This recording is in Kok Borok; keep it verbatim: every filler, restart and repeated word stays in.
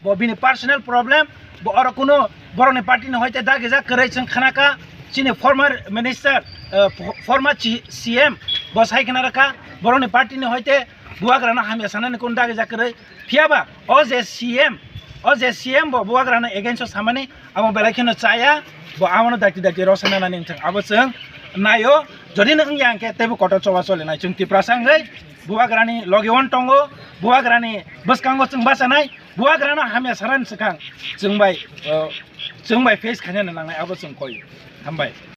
Bo bini personal problem, bo oro kuno borokni party ni hoite dagijak kwrwi chwng khnaka, chini former minister, eh, fo-, former chi-, C M bo sai khna rwkha, borokni party ni hoite bubagrano hamya sanani kuno dagijak kwrwi. Phiyaba o je C M, o je C M bo bubagrano against o samani, amo belai kheno chaya, bo amono dakti dakti rosana nani wngthang, abo chwng naio. Jodi no wngya hwnkhe teibo kotor choba cholinai chwng Tiprasa wngwi bubagrani logi on tongo, bubagrani bwskango chwng bachanai, bubagrano hamya saran swkang chwng bai, uh, chwng bai face khainani nangnai, abo chwng koi. Hambai.